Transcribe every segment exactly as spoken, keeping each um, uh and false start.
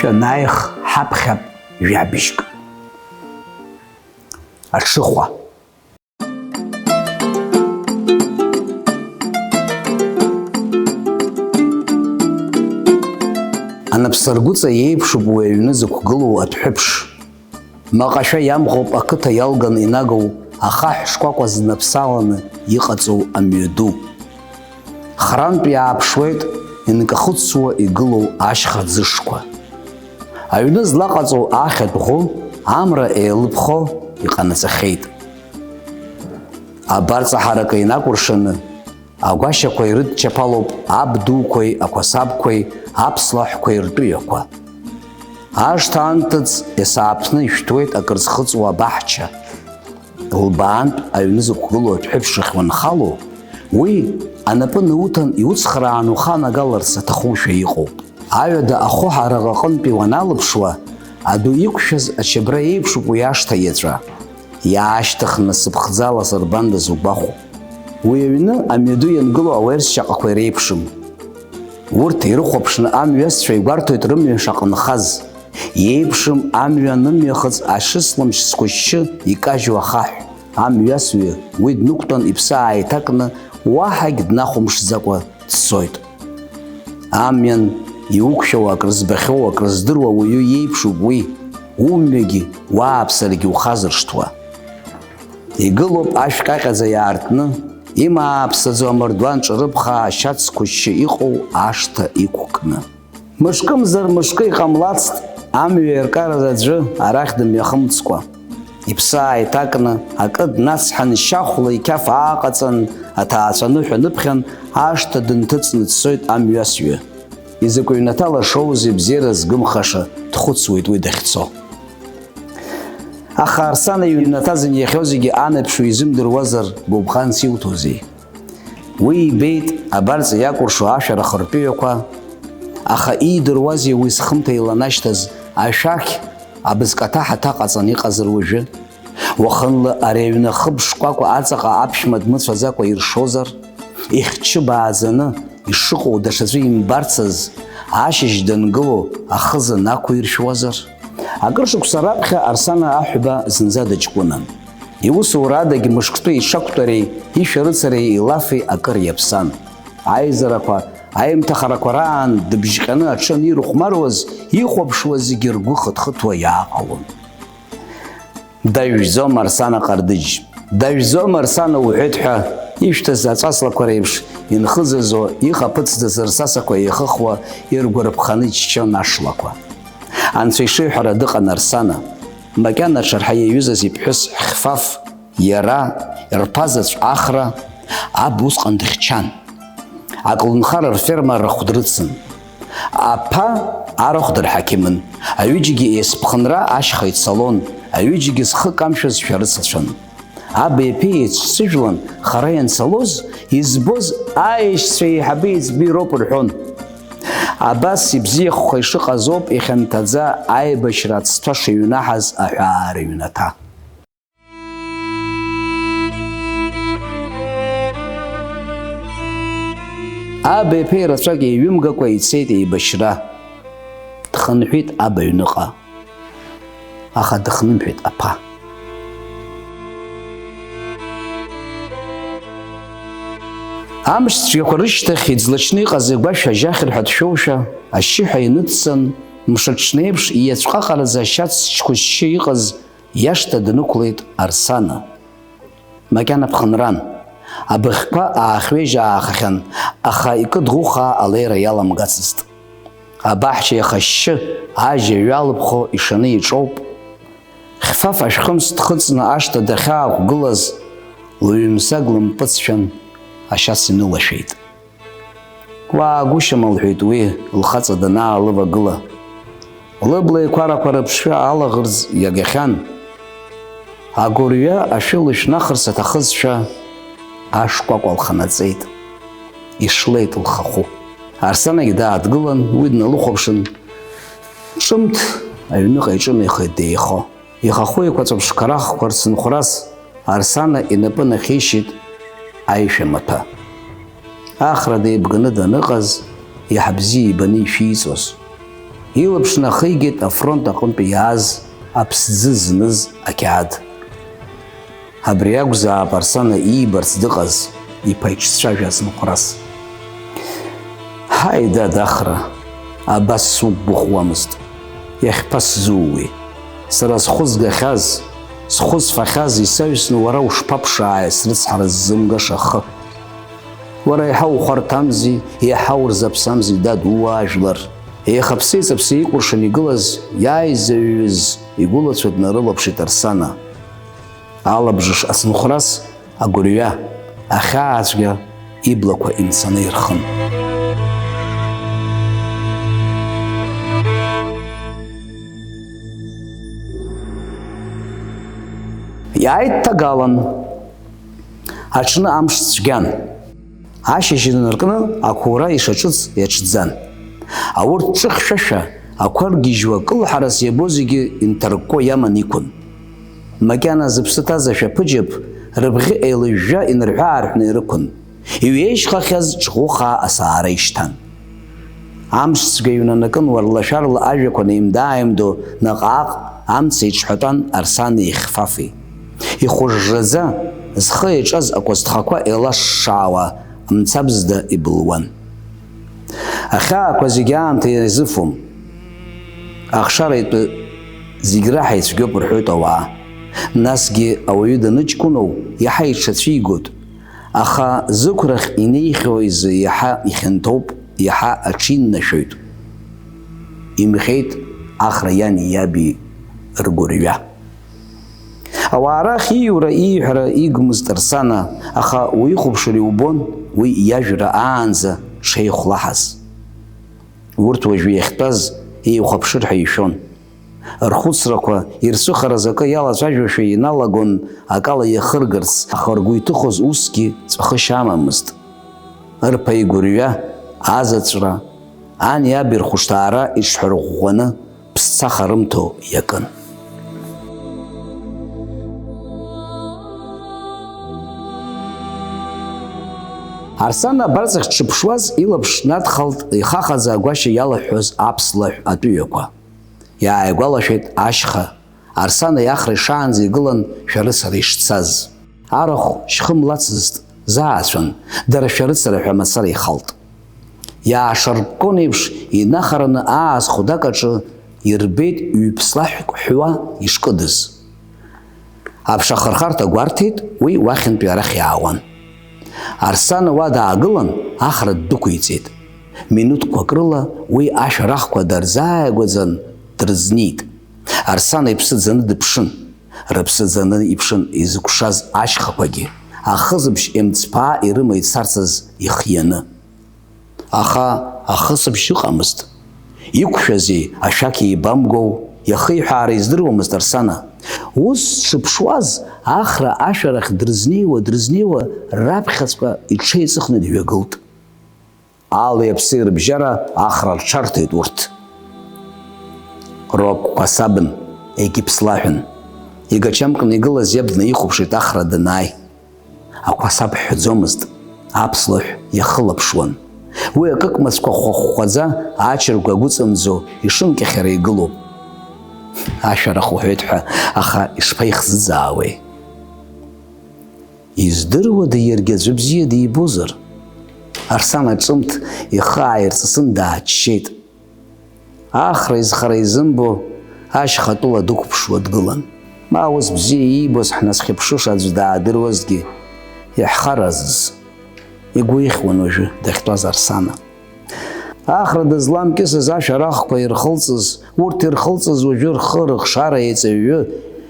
Шәанааих, ҳаԥхьап жәабжьк. Аҽыхәа. Анапсаргәыҵа иеиԥшуп уи аҩны зықәгылоу адәҳәыԥш. Маҟашәа иамҟоуп ақыҭа иалганы инагоу ахаҳә шкәакәа зныԥсаланы иҟаҵоу амҩаду. Харантә иааԥшуеит инкахәыцуа игылоу ашьха ӡышқәа. Аҩны злаҟаҵоу ахьатә ӷәы амра еилыԥхо иҟанаҵахьеит. Абарҵа ҳаракы инакәыршаны, агәашьақәа ирыдчаԥалоуп аб дуқәеи ақәасабқәеи аԥслаҳәқәеи ртәыҩақәа. Ашҭа анҭыҵ есааԥны ишәҭуеит акыр зхыҵуа абаҳча. Лбаантә аҩны зықәгылоу адәҳәыԥшахь уанхало, уи анапы науҭан иуцхрааны уханагаларц аҭахушәа иҟоуп. Аҩада ахәы ҳарак аҟынтәи уаналыԥшуа, аду иқәшәаз ачабра еиԥшуп уи ашҭа иаҵәа. Иаашьҭыхны сыԥхӡы аласырбандаз угәахәып. Уи аҩны амҩаду иангылоу ауерс шьаҟақәа иреиԥшым. Урҭ ирыхәаԥшны амҩасцәа игәарҭоит рымҩа шаҟа нхаз. Иеиԥшым амҩа анымҩахыҵ ашыслымшь зқәышьшьы икажьу ахаҳә, амҩасҩы уи днықәтәан иԥсы ааиҭакны уаҳагь днахәамԥшӡакәа дцоит. Амҩан иуқәшәауа, акрызбахьоу, акрыздыруа уаҩы иеиԥшуп уи, умҩагьы уааԥсарагьы ухазыршҭуа. Игылоуп ашә ҟьаҟьаӡа иаартны, имааԥсаӡо амардуан ҿарыԥхаа ашьац қәышьшьы иҟоу ашҭа иқәкны. Мышкымзар мышкы иҟамлацт амҩа иаркараз аӡәы арахь дымҩахымҵкәа. Иԥсы ааиҭакны, акы днацҳан, шьахәла иқьаф ааҟаҵан, аҭаацәа аныҳәа ныԥхьан, ашҭа дынҭыҵны дцоит амҩасҩы. Изакә ҩнаҭа лашоузеи, бзиара згымхаша, дхәыцуеит уи дахьцо. Аха Арсана иҩнаҭа зыниахьоу зегьы анеиԥшу изымдыруазар, гәыбӷанс иуҭозеи? Уи ибеит абарҵа иакәыршо ашәара хыртәыҩақәа, аха иидыруазеи уи зхымҭа иланашьҭыз ашәақь абызкаҭа ҳаҭа ҟаҵаны иҟазар уажәы? Уахынла ари аҩны ахыб шкәакәа аҵаҟа аԥшәма дмыцәаӡакәа иршозар? Ихьчы бааӡаны ишыҟоу даҽаӡәы имбарцаз, ашьыжь дангыло ахыза нақәиршәуазар? Акыр шықәса раԥхьа Арсана аҳәба зынӡа дыҷкәынан. Иусурадагь мышктәи иҽақәтәареи ишәарыцареи илафи акыр иаԥсан. Аизарақәа, аимҭахарақәа раан дыбжьҟьаны аҽы анирыхәмаруаз, ихәаԥшуаз зегьы ргәы хыҭхыҭуа иааҟалон. Дажәӡом Арсана Ҟардыџь, дажәӡом Арсана уҳәеит ҳәа ишәҭаз аҵәаслақәа реиԥш инхыӡыӡо, ихаԥыцӡаз рсасақәа еихыхуа, иргәарԥханы иччон ашлақәа. Анцәа ишиҳәара дыҟан Арсана. Макьана аҽарҳа иаҩызаз иԥҳәыс Хьфаф, иара, рԥа заҵә Ахра, аб усҟан дыхьчан. Аколнхара рферма рахә дрыцын. Аԥа арахә дырҳақьымын, аҩыџьагьы есԥхынра ашьха ицалон, аҩыџьагьы зхы камшәаз шәарыцацәан. Аби аԥеи еицҽыжәлан хара ианцалоз, избоз аешьцәа еиҳаби еиҵби роуп рҳәон. Абас ибзиахәха ишыҟаз ауп ихьанҭаӡа аибашьра ацҭәа шыҩнаҳаз аҳәаа рыҩнаҭа. Аби аԥеи рацәак еиҩымгакәа ицеит еибашьра. Дхынҳәит аб аҩныҟа. Аха дыхнымҳәит аԥа. Амш цәгьақәа рышьҭахь иӡлачны иҟаз игәашә ажьа ахьырҳәа дшәошәа, ашьшьыҳәа иныҵсан, мшаҽнеиԥш ииаҵәҟаҟараӡа ашьац чқәышьшьы иҟаз Иашҭа днықәлеит Арсана. Макьана ԥхынран. Абыӷьқәа аахҩежь-аахахьан, аха икыдӷәыхаа алеира иаламгацызт. Абаҳча иахашьшьы ажьа ҩалыԥхо ишаны иҿоуп. Хьфаф ашәхымс дхыҵны ашҭа дахьаақәгылаз, лыҩмсаг лымпыҵшәан ашьац инылашәеит. Уаагәышьам, лҳәеит уи, лхаҵа данаалывагыла. Лыбла еиқәарақәа рыԥшшәы алаӷырӡ иагахьан. Агәырҩа ашәы лышәнахырц аҭахызшәа, ашкәакәа лханаҵеит. Ишлеит лхахәы. Арсанагь дааҭгылан, уи дналыхәаԥшын, ҿымҭ аҩныҟа иҿынеихеит деихо. Ихахәы еиқәаҵәа ԥшқарахқәа рцынхәрас Арсана инапы нахьишьит аишәа маҭәа. Ахра деибганы даныҟаз, иаҳа бзиа ибаны ишәиҵоз. Илаԥш нахигеит афронт аҟынтәи иааз аԥсӡы зныз ақьаад. Абри акәзаап Арсана иибарц дыҟаз, иԥа иҿцәажәа ацынхәрас. Ҳаи, дад, Ахра, абас суқәгәыӷуамызт. Иахьԥасзууеи? Сара схәы згахьаз, схәы зфахьаз исаҩсны уара ушԥаԥшааи срыцҳара ззымгаша ахы? Уара еиҳа ухәарҭамзи, еиҳа урзаԥсамзи, дад, ууаажәлар? Еихаԥсеиҵаԥса икәыршан игылаз иааизаҩыз игәылацәа днарылаԥшит Арсана. Алабжыш ацынхәрас агәырҩа, ахьаацәгьа иблақәа имцаны ирхын. Иааит ҭагалан. Аҽны амш цәгьан. Ашьыжь инаркны ақәура ишаҿыц иаҿӡан. Аурҭ ҿыхьшәашәа, ақәа ргьежьуа, кылҳарас иабо зегьы инҭарккәо иаман иқәын. Макьана зыԥсы ҭаз ашәаԥыџьаԥ рыбӷьы еилыжәжәа инарҳәы-аарҳәны ирықәын. Иҩеижьхахьаз ҽӷәыхаа асаара ишьҭан. Амшцәгьа ҩнанакын уарлашәарла ажәақәа неимда-ааимдо, наҟ-ааҟ амца иҿҳәатәан Арсани Хьфафи. Ихәыжжаӡа, зхы иаҿаз акәасҭхақәа еилашшаауа мцабзда ибылуан. Ахьаақәа зегь аамҭа иазыфом. Ахшара итәы зегь раҳа ицәгьоуп рҳәоит ауаа. Насгьы ауаҩы даныҷкәыноу иаҳа иҽацәигоит. Аха зықәрахь инеихьоу изы иаҳа ихьанҭоуп, иаҳа аҽиннашәоит. Имӷьеит Ахра иани иаби ргәырҩа. Ауаа рахь ииура, ииҳәара игмызт Арсана, аха уихәаԥшыр иубон уи иажәра аанӡа дшеихәлаҳаз. Урҭ уажәы иахьтәаз еихәаԥшыр ҳәа ишәон. Рхәыцрақәа, ирцәыхараз акы иалацәажәошәа иналагон акала иахыргарц, аха ргәы иҭыхоз усгьы ҵәахышьа амамызт. Рԥа игәырҩа, азаҵәра, ани аби рхәышҭаара иҽҳәарӷәӷәаны ԥсцаха рымҭо иакын. Арсана абарҵахь дшыԥшуаз илаԥш надхалт ихахаӡа агәашьа иалыҳәҳәоз аԥслаҳә атәыҩақәа. Иааигәалашәеит ашьха, Арсана иахра ишаанӡа игылан шәарыцара ишцаз. Арахә шьхымлацызт, заацәан, дара шәарыцара ҳәа мацара ихалт. Иаашарккон еиԥш, инахараны ааз хәдак аҿы ирбеит ҩԥслаҳәк ҳәуа ишкыдыз. Аԥша ахырхарҭа гәарҭеит, уи уахьынтәи арахь иаауан. Арсана уа даагылан, ахра ддәықәиҵеит. Минуҭқәак рыла уи ашәарахқәа дарзааигәаӡан, дрызнеит. Арсана иԥсы ӡаны дыԥшын. Рыԥсы ӡаны иԥшын изықәшаз ашьхақәагьы, ахысыбжь емцԥаа ирыма ицарцаз ихианы. Аха ахысыбжь ыҟамызт. Иқәшәази, ашәақь еибамгоу, иахиҳәаара издыруамызт Арсана. Ус дшыԥшуаз, Ахра ашәарахь дрызнеиуа, дрызнеиуа, раԥхьаҵәҟьа иҽеиҵыхны дҩагылт. Али аԥси рыбжьара Ахра рҽарҭеит урҭ. Рогәқәа сабын, егьыԥслаҳәын. Игачамкны игылаз иаб днаихәаԥшит Ахра данааи. Ақәасаб ҳәҳәаӡомызт, аԥслаҳә иахылаԥшуан. Уи акыкмацқәа хәахәхәаӡа ачыргә агәыҵамӡо ишынкьахьара игылоуп. Ашәарах уҳәеит ҳәа, аха ишԥаихзыӡаауеи? Издыруада иаргьы аӡәы бзиа дибозар? Арсана ҿымҭ ихы ааирҵысын дааччеит. Ахра изхара изымбо ашьха атәыла дықәԥшуа дгылан. Ма ус бзиа иибоз ҳназхьыԥшыша аӡә даадыруазҭгьы, иаҳхаразыз, игәы ихьуан уажәы дахьтәаз Арсана. Ахра дызламкьысыз ашәарахқәа ирхылҵыз, урҭ ирхылҵыз уажәы рхы рыхшара еиҵаҩҩы,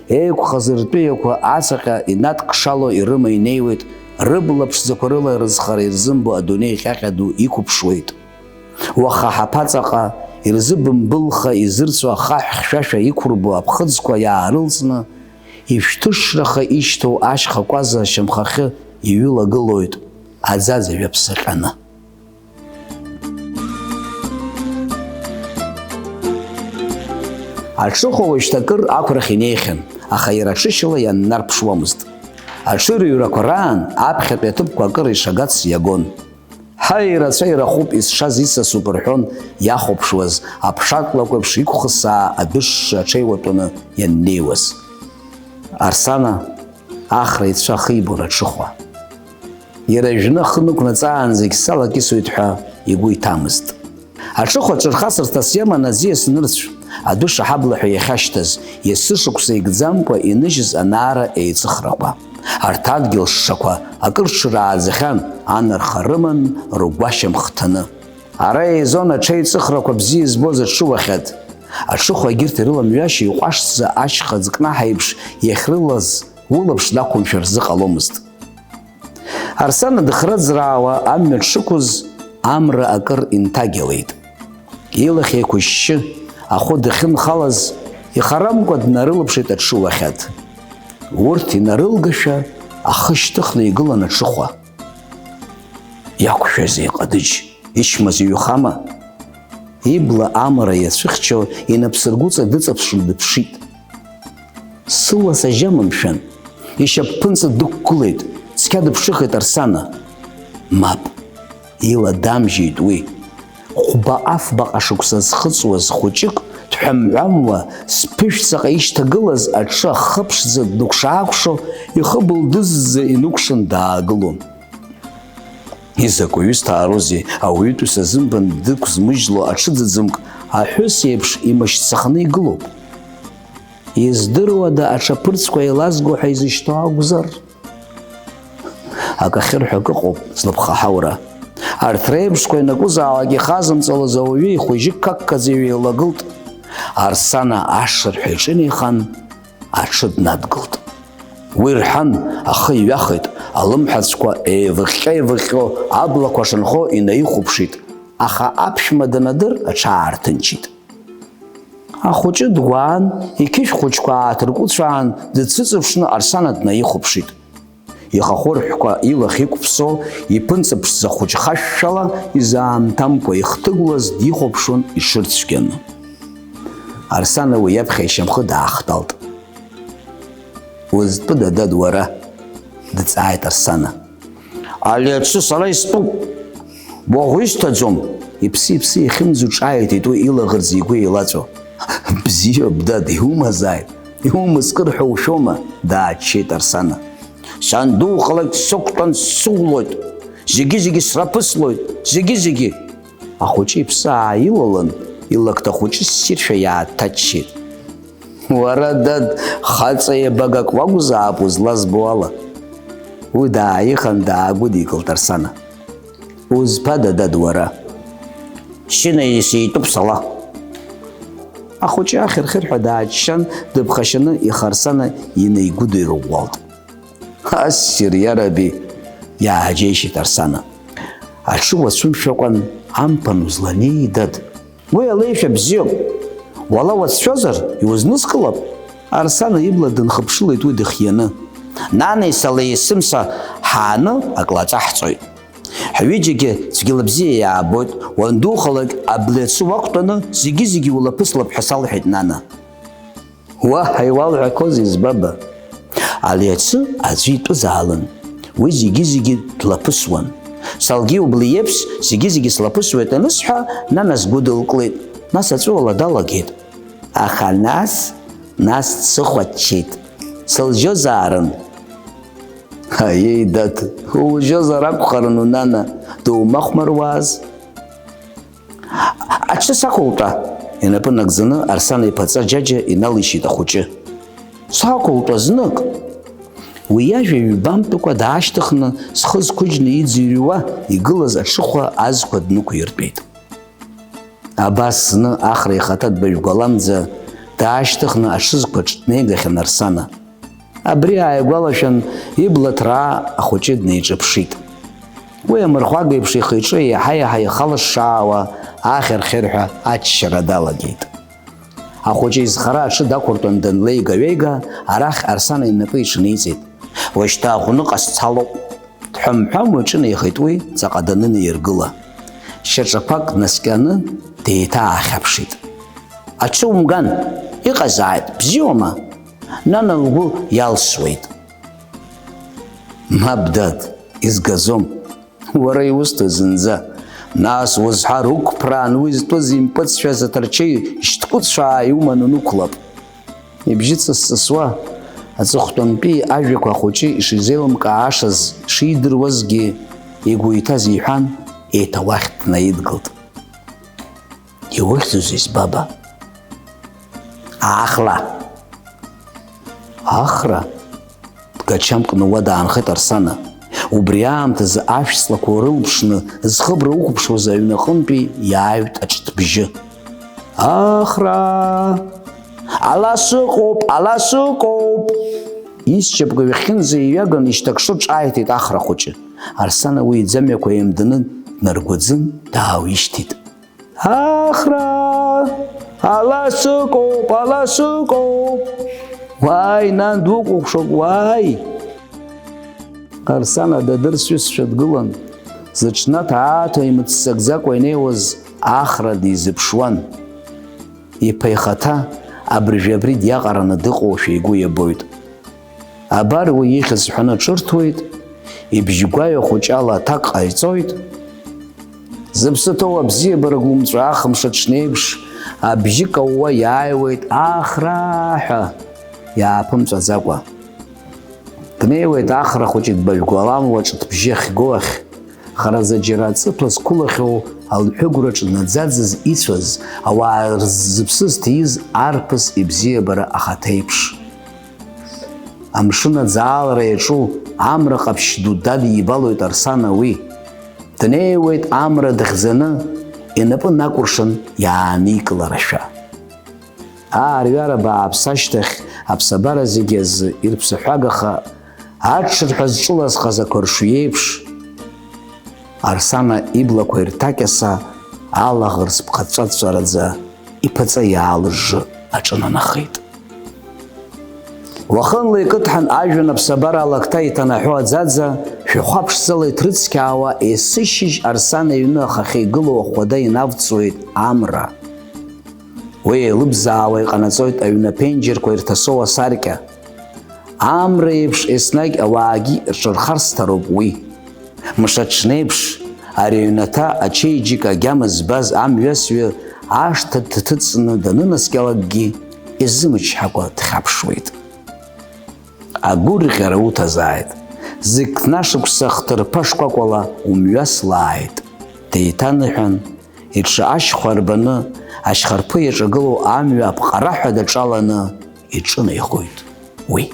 еиқәхаз ртәыҩақәа ацаҟьа инадкшало ирыма инеиуеит, рыбла ԥшӡақәа рыла рызхара ирзымбо адунеи ҟьаҟьа ду иқәыԥшуеит. Уаха ҳаԥаҵаҟа ирзыбымбылха изырцәо ахаҳә хьшәашәа иқәырбо аԥхыӡқәа иаарылҵны, ишәҭышраха ишьҭоу ашьха кәаза ашьамхахьы иҩылагылоит аӡаӡа ҩаԥсаҟьаны. Аҽыхәа уажәшьҭа акыр ақәрахь инеихьан, аха иара аҽышьала ианнарԥшуамызт. Аҽырыҩрақәа раан аԥхьатәи аҭыԥқәа акыр ишагац иагон. Ҳаи, рацәа ирахуп, исшаз исасуп рҳәон иахәаԥшуаз, аԥшатлакә еиԥш иқәхысаа адәышша аҽеиуатәаны ианнеиуаз. Арсана Ахра ицәа ахибон аҽыхәа. Иара ижәны ахы нықәнаҵаанӡагь салакьысуеит ҳәа игәы иҭамызт. Аҽыхәа ҿырхасырҭас иаман аӡиас нырцә, адәы шаҳабла ҳәа иахьашьҭаз, есышықәса икӡамкәа иныжьыз анаара еиҵыхрақәа. Арҭ адгьыл шшақәа акыр ҽырааӡахьан, анарха рыман ргәашьамх ҭаны. Ара еизон аҽеиҵыхрақәа бзиа избоз аҽыуахьад. Аҽыхәа егьырҭ ирыламҩашьо иҟәашӡа ашьха ӡкнаҳа еиԥш иахьрылаз улаԥш дақәымшәар рзыҟаломызт. Арсана дыхраӡраауа амҩа дшықәыз, амра акыр инҭагьалеит. Илахь еиқәышьшьы ахәы дахьынхалаз, ихарамкәа днарылаԥшит аҽыуахьад. Урҭ инарылгашәа, ахы шьҭыхны игылан аҽыхәа. Иақәшәазеи, ҟадыџь, ичмазаҩхама? Ибла амара иацәыхьчо, инапсыргәыҵа дыҵаԥшны дыԥшит. Сыла сажьама, мшәан? Ишьапԥынҵа дықәгылеит, цқьа дыԥшыхеит Арсана. Мап, ила дамжьеит уи. Хәба афбаҟа шықәса зхыҵуаз хәыҷык, дҳәамҳәамуа, сԥышә ҵаҟа ишьҭагылаз аҽы ахыԥшӡа дныкәша-аакәшо, ихы былдызза иныкәшан даагылон. Изакә ҩысҭаарузеи, ауаҩытәыҩса зымбан дықәзмыжьло аҽыӡыӡымк аҳәыс еиԥш имашьцаханы игылоуп. Издыруада аҽа ԥырцәқәа еилазго ҳәа изышьҭоу акәзар? Акы ахьырҳәо акы ыҟоуп, злыԥхаҳаура. Арҭ реиԥшқәа ианакәызаалак ихазымҵалаз ауаҩы ихәыжьы қаққаӡа иҩеилагылт. Арсана ашырҳәа иҿынеихан, аҽы днадгылт. Уи рҳан, ахы иҩахеит, алымҳацәқәа еивыҟьҟьа-еивыҟьҟьо аблақәа шынхо инаихәаԥшит, аха аԥшәма данадыр, аҽаарҭынчит. Ахәыҷы дгәаан, иқьышә хәыҷқәа ааҭыркәыцәаан, дыцәыҵыԥшны Арсана днаихәаԥшит. Ихахәы рҳәқәа илахь иқәԥсо, иԥынҵа ԥшӡа хәыҷ хашәшәала, изаамҭамкәа ихҭыгәлаз дихәаԥшуан иҽырцәгьаны. Арсана уи иаԥхьа ишьамхы даахтәалт. Узтәыда, дад, уара? Дҵааит Арсана. Али аҽы сара истәуп. Уаӷоу исҭаӡом. Иԥсы-иԥсы иахьымӡо ҿааиҭит уи илаӷырӡ игәы еилаҵәо. Бзиоуп, дад, иумазааит. Иумыскыр ҳәа ушәома? Дааччеит Арсана. Сандухалак сықәтәан сыӷәлоит. Зегьы-зегьы сраԥыслоит. Зегьы-зегьы. Ахәыҷы иԥсы ааилалан, илакҭа хәыҷы ссиршәа иааҭаччеит. Уара, дад, хаҵа еибагак уакәзаап узлазбо ала. Уи дааихан даагәыдикылт Арсана. Узԥада, дад, уара? Шьына иситәуп сала. Ахәыҷы ахьырхьырҳәа дааччан, дыԥхашьаны ихарсана инаигәыдирӷәӷәалт. Ассир, иараби, иааџьеишьеит Арсана. Аҽы уацәымшәакәан амԥан узланеи, дад? Уи алеишәа бзиоуп. Уала уацәшәозар, иузнызкылап. Арсана ибла дынхыԥшылеит уи дыхианы. Нани салеи есымса ҳааны ак лаҵаҳҵоит. Ҳҩыџьагьы цәгьала бзиа иаабоит, уандухалак абли аҽы уақәтәаны зегьы-зегьы улаԥыслап ҳәа салҳәеит нана. Уаҳа иуалҳәақәозеи, збаба? Али аҽы аӡәы итәызаалан, уи зегьы-зегьы длаԥысуан. Салгьы убли еиԥш зегьы-зегьы слаԥысуеит анысҳәа, нана сгәыдылкылеит, нас аҵәыуала далагеит. Аха нас, нас дсыхәаччеит. Сылжьозаарын. Аиеи, дад, улжьозар акәхарын унана, думахәмаруааз? Аҽы сақәылтәа, инапы нагӡаны Арсана иԥаҵа џьаџьа иналишьит ахәыҷы. Сақәылтәа знык. Уи иажәа ҩбамтәыкәа даашьҭыхны, зхы зқәыџьны иӡырҩуа игылаз аҽыхәа азқәа днықәиртәеит. Абас зны Ахра ихаҭа дбажәгәаламӡа даашьҭыхны аҽызқәа ҿыҭнеигахьан Арсана. Абри ааигәалашәан, ибла ҭраа ахәыҷы днеиҿаԥшит. Уи амырхәага еиԥш ихы-иҿы еиҳа-еиҳа ихалышшаауа, ахьыр-хьырҳәа аччара далагеит. Ахәыҷы изхара аҽы дақәыртәан данлеига-ҩеига, арахь Арсана инапы иҽаниҵеит. Уажәшьҭа аӷәныҟа сцалоуп. Дҳәамҳәамуа иҿынеихеит уи, ҵаҟа данынаиргыла. Шьаҿақәак днаскьаны, деиҭаахьаԥшит. Аҽы умган, иҟазааит, бзиоума? Нана лгәы иалсуеит. Мап, дад, изгаӡом. Уара иусҭои зынӡа? Нас узҳар, уқәԥраан уи зтәыз импыҵшәаз аҭарчеи шьҭкәыцәаа иуманы унықәлап. Ибжьы ҵыс-ҵысуа, аҵыхәтәантәи ажәақәа ахәыҷы ишизеилымкаашаз шидыруазгьы, игәы иҭаз иҳәан, еиҭа уахь днаидгылт. Иухьӡузеи, сбаба? Ахра. Ахра? Дгачамкны уа даанхеит Арсана. Убри аамҭазы ашәҵлақәа урылԥшны, зхыбра уқәыԥшуаз аҩны аҟынтәи иааҩт аҿыҭбжьы. Ахра! Ала сыҟоуп, ала сыҟоуп! Исшьапык ҩахьынӡа иҩаган ишьҭакшо ҿааиҭит Ахра хәыҷы. Арсана уи иӡамҩақәа еимданы днаргәаӡын, даауишьҭит. Ахра! Ала сыҟоуп, ала сыҟоуп! Уааи, нан дукәыхшоуп, уааи! Арсана дадырсҩызшәа дгылан, зыҽнаҭ-ааҭо имыццакӡакәа инеиуаз Ахра дизыԥшуан. Иԥа ихаҭа абыржәы абри диаҟараны дыҟоушәа игәы иабоит. Абар уи ихьӡ ҳәаны аҽырҭуеит, ибжьгәаҩа хәыҷ ала аҭак ҟаиҵоит. Зыԥсы ҭоу абзиабара гәымҵәа ахымш аҽнеиԥш, абжьы каууа иааиуеит, Ахраа ҳәа, иааԥымҵәаӡакәа. Днеиуеит Ахра хәыҷы дбажәгәаламуа ҿыҭбжьы ахьгоу ахь, хараӡа џьара аҵыԥа зқәылахьоу алҳәыгәраҿы наӡаӡаз ицәаз, ауаа рзыԥсы зҭиз арԥыс ибзиабара ахаҭеиԥш. Амшын аӡаалара иаҿу амра ҟаԥшь ду дадибалоит Арсана уи. Днеиуеит амра дыхьӡаны, инапы накәыршан иааникыларашәа. Аарҩара бааԥс ашьҭахь аԥсабара зегьы азы ирԥсаҳәагаха, аҽырҳәа зҿылазхаз ақәаршҩы еиԥш, Арсана иблақәа ирҭакьаса алаӷырӡ ԥхаҵәаҵәараӡа иԥаҵа иаалыжжы аҿынанахеит. Уахынла икыдҳан ажәҩан аԥсабара алакҭа иҭанаҳәо аӡаӡа, шәахәа ԥшӡала иҭрыцқьаауа, есышьыжь Арсана иҩны ахахьы игылоу ахәада инавҵуеит амра. Уи еилыбзаауа иҟанаҵоит аҩны аԥенџьырқәа ирҭасоу асаркьа. Амра еиԥш еснагь ауаагьы рҿырхарсҭароуп уи. Мшаҽнеиԥш, ари аҩнаҭа ачеиџьыка агьама збаз амҩасҩы ашҭа дҭыҵны данынаскьалакгьы изымчҳакәа дхьаԥшуеит. Агәырӷьара уҭазааит, зықьнашықәса хҭырԥа шкәакәала умҩаслааит, деиҭаныҳәан, иҽы ашьхәа арбаны, ашьхарԥы иаҿагылоу амҩа аԥҟараҳәа даҿаланы иҿынеихоит уи.